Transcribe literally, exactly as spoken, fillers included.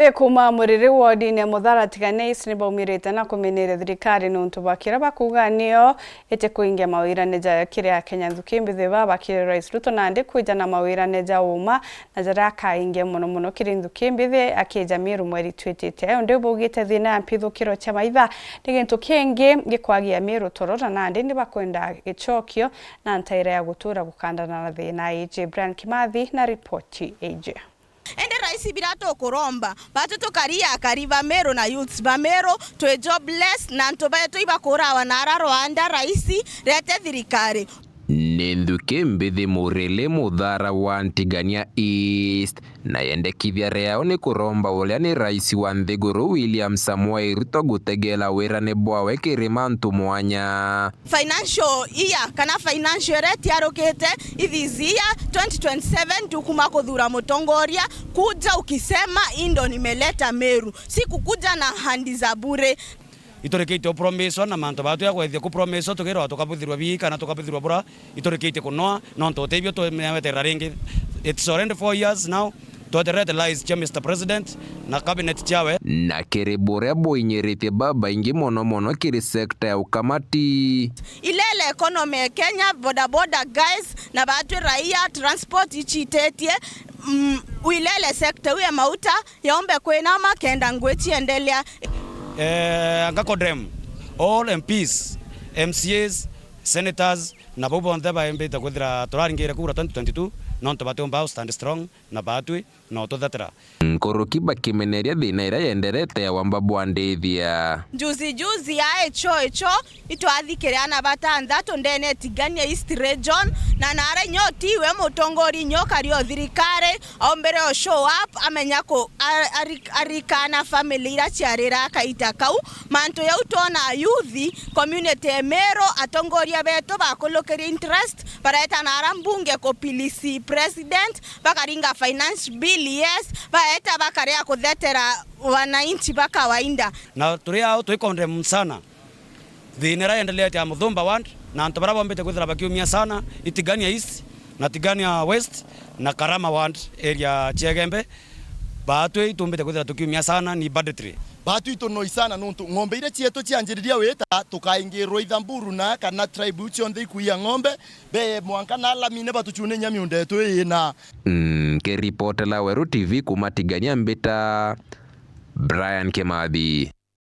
Ri kuma Muriri wodine Muthara Tigania East ni baumirite na kumeneria thirikari niuntu bwa kiria bakuuga nio iti kuingia mawirane jayo kiri Akenya nthuki mbithi baba kiri Rais Ruto nandi kwija na mawirane ja uma na jaria akaingia mono mono kiri nthuki mbithi akija Miru mweri twitite. Undi baugite thina ya mpithukiro cia maitha ni gintu kingi gikwagia Miru toro na nandi ni bakwenda gicokio na ntaira ya gutura gukandana na thina iji. Brian Kimathi na ripoti iji. Indi rais, biria tukuromba, batu tukari akari ba Meru na youths ba Meru, twi jobless, na antu betu ibakurawa na ara rwanda, rais, rete thirikari. Ni nthuki mbithi Murili Muthara wa Ntigania East, na yendekithia riao ni kuromba uria ni rais wa nthiguru William Samoei Ruto gutegela wirane bwawe kiri mantu mwanya. Financial year kana financial iria itiarukite, i this year twenty twenty-seven tukuma kuthura mutongoria, kuja ukisema, hii ndo nimeleta Meru, si kukuja na handi za bure. Iturikitie upromiswa na mantu batu ya kwethia kupromiswa tukirwa tukabuthirwa bii kana tukabuthirwa bura, iturikitie kunoa nontu utebio tumeweterera ringi. It's already four years now. Tweterete lies cia Mister President na cabinet ciawe. Na kiri buria buinyiritie babaingi mono mono kiri sekta ya ukamati. Ilele economy ya Kenya, boda boda guys, na batwi raia, transport ichitetie, mm, uilele sector uye mauta yaombe kwinama kenda ngwi chiendelea. Eh, anga condemn all M Ps, M C As, senators, na bau bonthe baimbite kwithira turaringire kura twenty twenty-two, nontu batiumba stand strong na batwi na ututhetera. Nkuruki bakimeneria thina iria yenderete ya wamba bwa ndithia. Juzi juzi ya icho icho itwathikiria ana batanthatu ndene Tigania East Region, na nara nyo tiwe mutongori nyo kari o thirikari, aumbire o show up, amenya ku, a-, ari-, arikana family iria ciarira kaita kau. Mantu jau twona youth, community ya Meru, atongoria betu bakulukiria interest, bareta nara mbunge ku P L C president, bakaringa finance bill, yes, baeta bakaria kuthetera wananchi ba kawaida. Na turi ao twi condemn sana thina iria yendelete ya Muthumba ward, na antu baria bombite kwithira bakiumia sana i Tigania East na Tigania West na Karama ward area cia Igembe, batwi itumbite kwithira tukiumia sana ni banditry. Batwi itunoi sana nontu ng'ombe iria cietu cianjiriria wita tukaingirwa ithamburu na kana tribe iu cionthe ikuia ng'ombe, be mwanka na alamine batuchune inya miunda yetu ii na. Nkiripotela Weru T V kuma Tigania mbita Brian Kimathi.